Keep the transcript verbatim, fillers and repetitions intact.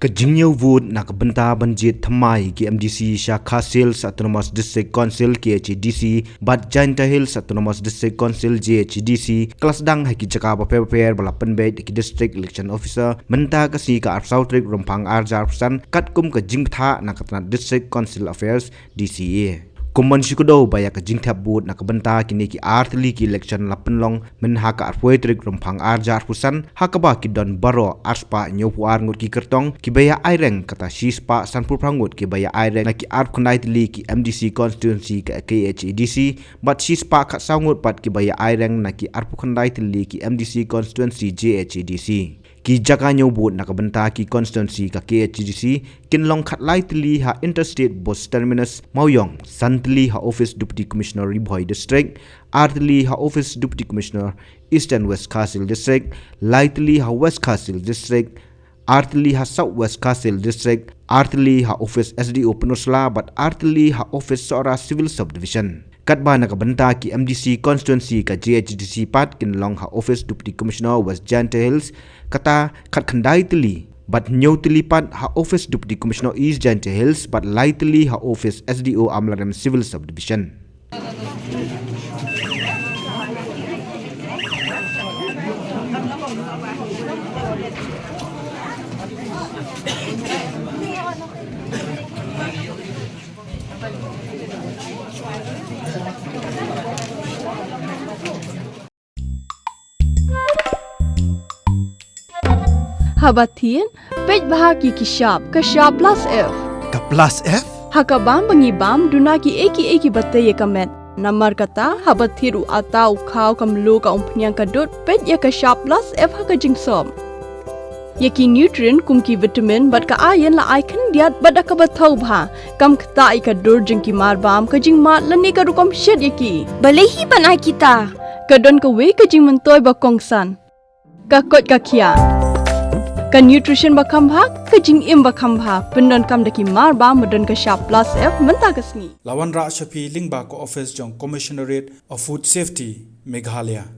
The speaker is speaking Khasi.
Ka jingñiew vote na ka bynta ban jied thymmai ki M D C sha Khasi Hills Autonomous District Council, K H A D C, bad Jaintia Hills Autonomous District Council, J H A D C, ka la sdang ha ki jaka bapher bapher ba la pynbeit da ki District Election Officer mynta ka sngi ka arphew saw tarik Rymphang arhajar arphew san, katkum ka jingbthah na ka tnat District Council Affairs, D C A. Kum ban shu kdew ba ïa ka jingthep vote na ka bynta kine ki ar tylli ki election la pynlong myn ha ka arphew tarik Rymphang arhajar arphew san, ha kaba ki don baroh arspah hynñiewphew ar ngut ki kyrtong kiba ïa aireng, kata shispah sanphew phra ngut kiba ïa aireng na ki arphew khyndai tylli ki M D C constituency ka K H A D C, bad shispah khatsaw ngut pat kiba ïa aireng na ki arphew khyndai tylli ki M D C constituency J H A D C. Ki jaka ñiew vote na ka bynta ki constituency ka K H A D C kin long khatlai tylli ha Interstate Bus Terminus Mawiong, san tylli ha Office Deputy Commissioner Ri Bhoi District, ar tylli ha Office Deputy Commissioner Eastern West Khasi Hills District, lai tylli ha West Khasi Hills District, ar tylli ha South West Khasi Hills District, ar tylli ha Office S D O Pynursla, bad ar tylli ha Office Sohra Civil Subdivision. Katba na ka bynta ki M D C constituency ka J H A D C pat kin long ha Office Deputy Commissioner West Jaintia Hills, kata khatkhyndai tylli, bad hynñiew tylli pat ha Office Deputy Commissioner East Jaintia Hills, bad lai tylli ha Office S D O Amlarem Civil Subdivision. Haba thied, peit bha ki ki shap, ka shap plus F. Ka plus F? Ha ka bam ba ngi bam, duna ki ei ki ei kiba tei ïa ka met. Namar kata, haba thied u atta, u khaw, ka mluh, ka umphniang, ka dud, peit ïa ka shap plus F ha ka jingsop. Ïa ki nutrient kum ki vitamin bad ka iron la ai khyndiat bad da kaba thaw bha. Kam ktah ïa ka dur jong ki marbam, ka jingmad lane ka rukom shet ïa ki. Balei hi ban ai kita? Ka don kawei ka jingmyntoi ba kongsan. Ka koit ka khiah. Ka nutrition ba kham bha, ka jingim ba kham bha. Pyndonkam da ki marbam ba don ka shap plus F mynta ka sngi. La wanrah sha phi lyngba ka office jong Commissionerate of Food Safety, Meghalaya.